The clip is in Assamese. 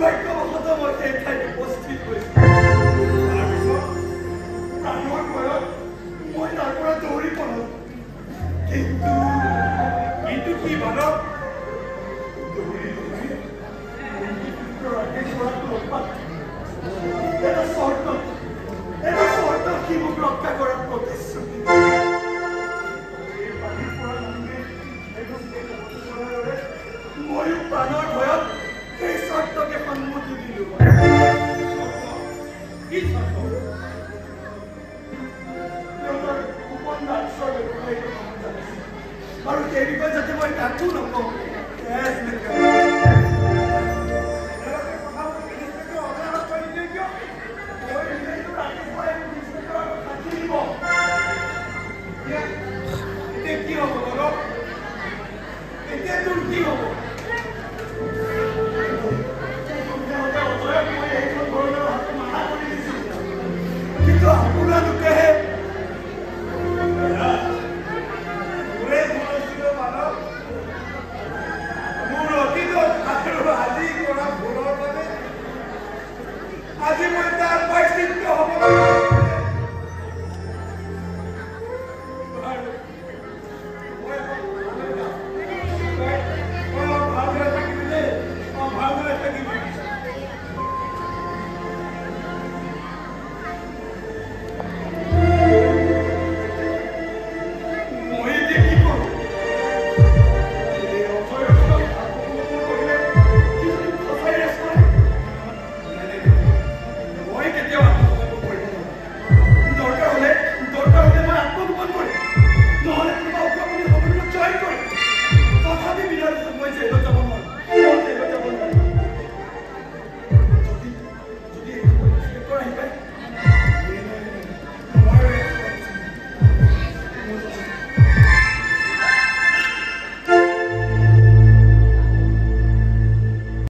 দুৰ্ভাগ্যবশতঃ মই সেই ঠাইত উপস্থিত হৈছোঁ। তাৰপিছত প্ৰাণৰ ভয়ত মই তাৰ পৰা দৌৰি পলালো। কিন্তু কিন্তু কি মানৱ? দৌৰি দৌৰি পুত্ৰ ৰাকেশ্বৰক লগ পালো। এটা চৰ্তত সি মোক ৰক্ষা কৰাৰ প্ৰতিশ্ৰুতি দিলে। এই পানীৰ পৰা মানুহে কৰাৰ দৰে ময়ো প্ৰাণৰ